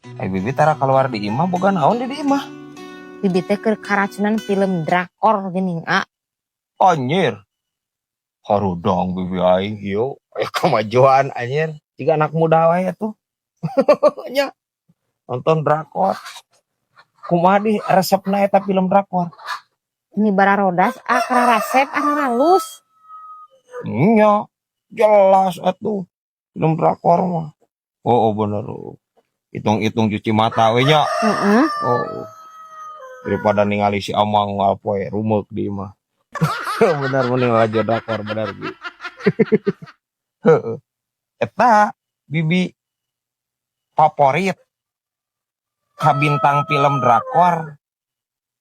Ai Bibi tara keluar di imah, boga naon di imah? Bibi teh keur karacunan film drakor geuning, A. Anjir. Harudang bibi aing ieu aya kemajuan, anjir. Jiga anak muda wae atuh. Nya. Nonton drakor. Kumaha di resepna eta film drakor? Ini bararodas, A, kararasep araralus. Nya, jelas atuh. Film drakor mah. Oh, bener. Oh. Hitung-hitung cuci mata we nya. Heeh. Oh. Daripada ningali si Amang ngapoe rumeuk di imah. Bener, mending aja drakor, bener, Bi. Heeh. Eta Bibi favorit ka bintang film drakor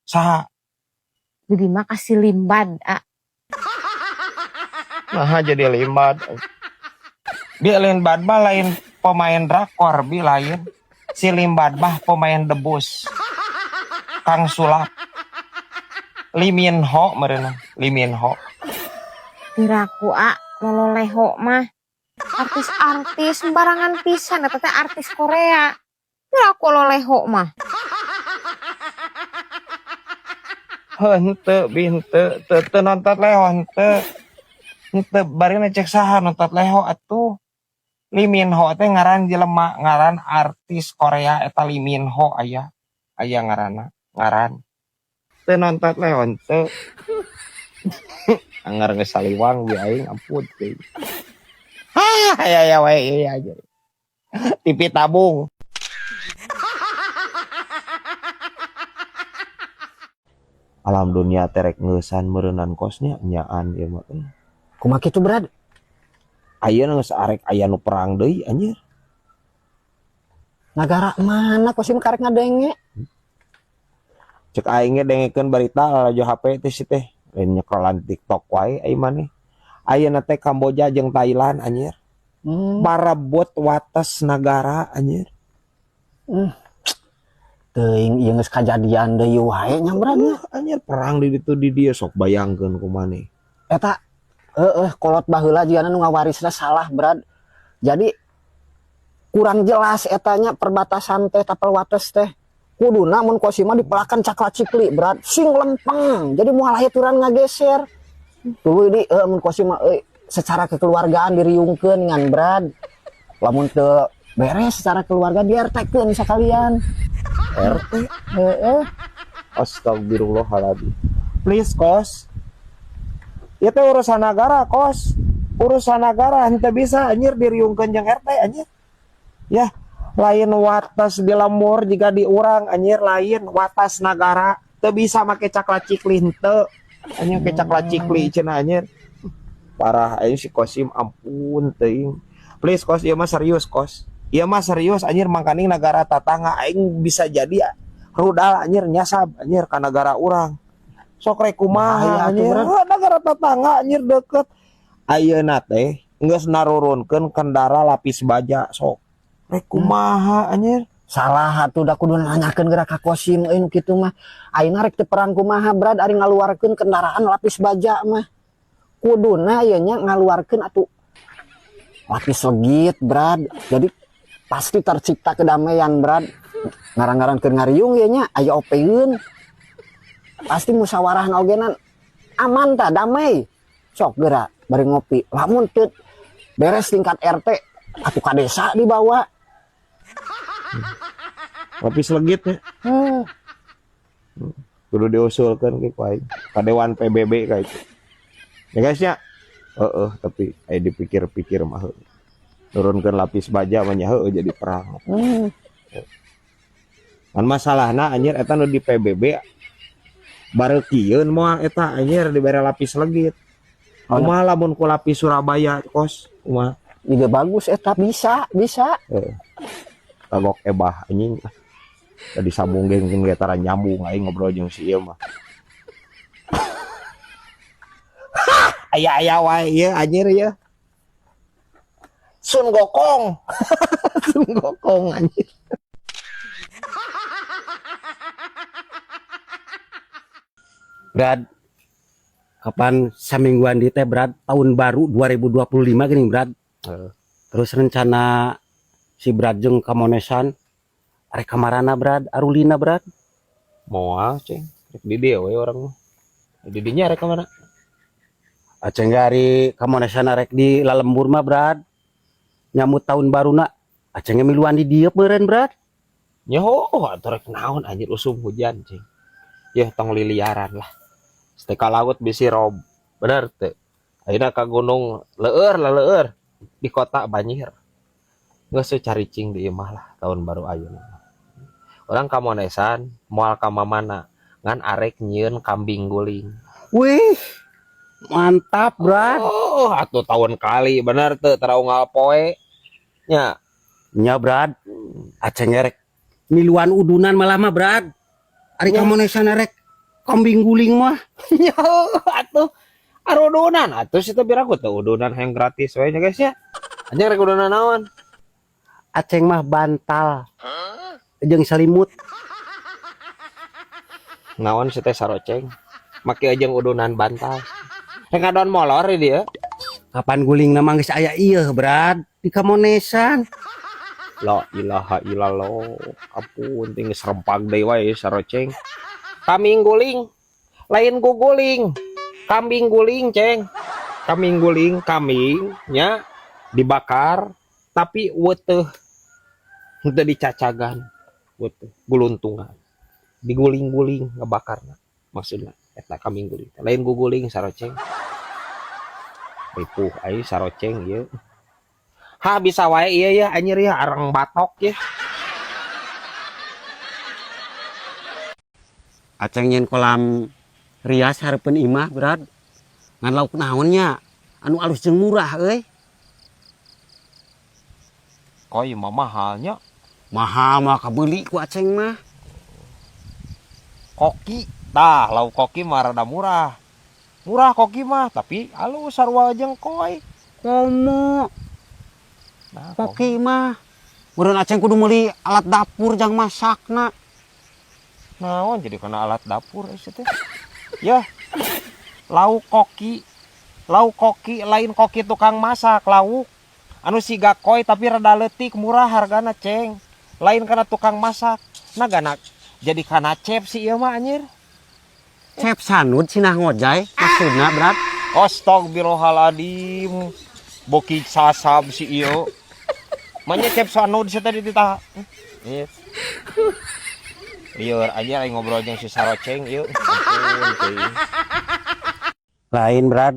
saha? Bibi mah ka si Limbad, A. Nah, jadi Limbad. Bi, Limbad mah lain pemain drakor, Bi, lain. Si Limbad mah pemain debus. Kang Sulap. Lee Min Ho meureunna, Lee Min Ho. Piraku, A, lolo leho mah. Artis-artis sembarangan pisan eta teh artis Korea. Piraku loleho mah. Heuh, henteu, Bi, henteu, teu teu nonton leho henteu. Henteu barina cek saha nonton leho atuh. Lee Min Ho teh ngaran jelema, ngaran artis Korea eta Lee Min Ho aya. Aya ngaranna, ngaran. Teu nonton leho henteu. Anggar geus saliwang bi aing, ampun teuing. Hah, aya aya wae ieu aja. TV tabung. Alam dunia terek ngeusan meureunan kosnya nyaan ieu mah euy. Kumaha kitu, Brad? Ayeuna geus arek aya nu perang deui, anjir. Nagara mana kok sih karek ngadenge? Cek aing ge dengekeun barita lalajo HP teh si teh. Lain nyekelan TikTok wae ai maneh. Ayeuna teh Kamboja jeung Thailand, anjir. Marebut wates nagara, anjir. Teuing ieu geus kajadian deui wae nya, Brad. Heuh, anjir, perang di ditu di dieu, sok bayangkeun ku maneh. Eta heeh, kolot baheula jigana nu ngawarisna salah, Brad. Jadi kurang jelas etanya perbatasan teh, tapel wates teh. Kuduna mun kosima dipelakan cakla cikli, Brad, sing lempeng. Jadi moal aya turan ngageser. Tuluy di mun kosima euy secara kekeluargaan diriungkeun ngan, Brad. Lamun teu beres secara keluarga di RT-keun sakalian. RT? Heeh. Astagfirullahaladzim. Please, Kos. Ieu teh urusan negara, Kos. Urusan negara henteu bisa anjir diriungkeun jeung RT, anjir. Ya, lain watas di lembur jika di urang, anjir, lain watas negara. Teu bisa make cakla cikli henteu. Anjir make cakla cikli cenah, anjir. Parah aing si Kosim, ampun teuing. Please, Kos, ieu mah serius, Kos. Ieu mah serius, anjir, mangkaning negara tatangga aing bisa jadi rudal, anjir, nyasab, anjir, ka negara urang. Sok rek kumaha, Bahaya atuh, anjir. Brad. Wah, negara tetangga, anjir, deket. Ayeuna teh geus narurunkeun kendara lapis baja, sok. Rek kumaha, anjir. Salah atuh, da kudu nanyakeun geura ka Kosim euy nu kitu mah. Ayeuna rek teu perang kumaha, Brad, ari ngaluarkeun kendaraan lapis baja mah. Kuduna ieu nya ngaluarkeun atuh lapis legit, Brad. Jadi pasti tercipta kedamaian, Brad. Ngarang-ngaran keur ngariung ieu nya aya opeun. Pasti musyawarah ogenan aman ta damai. Sok geura bari ngopi. Lamun teu beres tingkat RT atuh ka desa dibawa. Lapis legit ya. Kudu diusulkeun ke ku aing ka Dewan PBB ka itu. Ya guys nya. Heeh, tapi aya dipikir-pikir mah heuh. Nurunkeun lapis baja mah nya heueuh jadi perang. Kan masalahna, anjir, eta nu di PBB bareukieun moal eta, anjir, dibere lapis legit. Oh, Kumaha lamun ku lapis Surabaya, Kos? Kumaha? Ide bagus eta, bisa, bisa. Heeh. Kagok ebah anjing. Tadi sambung geng jeung tara nyambung aing ngobrol jeung si ieu mah. Aya-aya wae ieu, anjir, ieu. Sun Gokong. Sun Gokong, anjir. Brad, kapan samingguan di teh, Brad, tahun baru 2025 gini, Brad. Heeh. Terus rencana si Brad jeung Kamonesan Arek kamarana, Brad? Arulina, Brad? Moal, Ceng. Rek di dieu we urang mah. Di dinya rek ka mana? Aceng ge ari kamonesan arek di lalembur mah, Brad. Nyambut tahun baruna. Aceng ge miluan di dieu meureun, Brad. Nya oh, atuh rek naon anjir, usum hujan, Ceng. Ya tong liliaran lah. Teh ka laut bisi rob. Bener teu? Ayeuna ka gunung leur lah leur. Di kota banjir. Geus we caricing di imah lah tahun baru ayeuna. Urang ka Monesan moal ka mamana, ngan arek nyieun kambing guling. Wih, mantap, Brad. Oh, atuh tahun kali bener teu, tara unggal poe. Nya. Nya, Brad. Aceng ge rek miluan udunan malah mah, Brad. Ari Nya. ka Monesan rek kambing guling mah. Nya atuh arudunan atuh situ biraku teu udunan hayang gratis we nya, guys, ya. Anjing, rek udunan naon? Aceng mah bantal jeung selimut. Naon si teh saroceng? Make jeung udunan bantal. Rek ngadon molor di dieu. Kapan guling mah geus aya ieu, Brad, di Kamonesan. La ilaha illallah. Ampun, ting geus rempag deui wae saroceng. Kambing guling. Lain guguling. Kambing guling, Ceng. Kambing guling, kambing nya dibakar tapi weuteuh, henteu dicacagan. Weuteuh guluntungan. Diguling-guling ngebakarna. Maksudna eta kambing guling. Lain guguling, saroceng. Ripuh ai saroceng ieu. Ha, bisa wae ieu ya anjir ya, arang batok ya. Aceng nyen kolam rias hareupeun imah, Brad. Ngan lauk naon nya? Anu alus jeung murah euy. Koi mah mahalnya. Mahal mah kabeuli ku aceng mah. Koki. Tah, lauk koki mah rada murah. Murah koki mah, tapi alus sarua jeung koi. Komo Nah, koki mah. Meureun aceng kudu meuli alat dapur jang masakna. Naon jadi kena alat dapur ieu teh? Ya. Lauk koki. Lauk koki lain koki tukang masak, lauk anu siga koi tapi rada leutik, murah hargana, Ceng. Lain kana tukang masak. Nah, gana jadi kana cep si ieu mah anjir. Cep sanud sinah ngojay maksudna, Brad. Astagfirullahaladzim. Boki sasab si ieu. Manya cep sanud si tadi ditah. Iya. Lieur aja lagi ngobrol jeung si Saroceng ieu. Ampun teuing. Lain, Brad.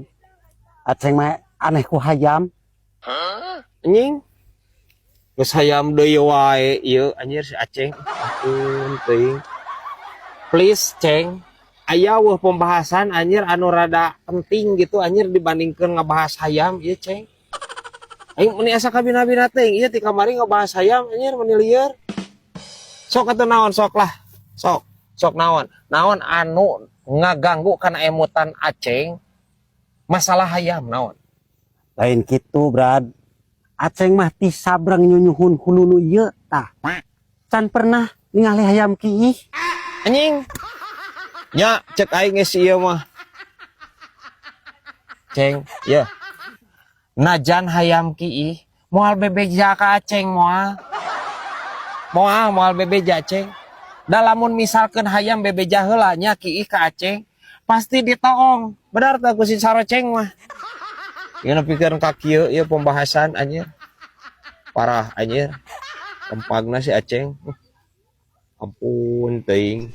Aceng mah aneh ku hayam. Anjing. Geus hayam deui wae ieu anjir si Aceng. Ampun teuing. Please, Ceng. Aya weuh pembahasan anjir anu rada penting gitu anjir dibandingkeun ngebahas hayam ieu, Ceng. Aing meni asa kabina-bina teuing ieu ti kamari ngebahas hayam anjir, meni lieur. Sok atuh naon, sok lah. Sok, sok naon. Naon anu ngaganggu kana emutan Aceng masalah hayam naon? Lain kitu, Brad. Aceng mah ti sabrang nyunyuhun hulu nu ieu tah. Can pernah ningali hayam kiih. Anjing. Nya cek aing geus ieu mah. Ceng, ya. Najan hayam kiih moal bebeja ka Aceng moal. Moal, moal bebeja, Ceng. Da lamun misalkeun hayam bebeja heula nya kiih ka Aceng, pasti ditoong. Benar teu ku si Saroceng mah? Ieu nepikeun ka kieu ieu pembahasan anjir. Parah anjir. Rempagna si Aceng. Ampun teuing.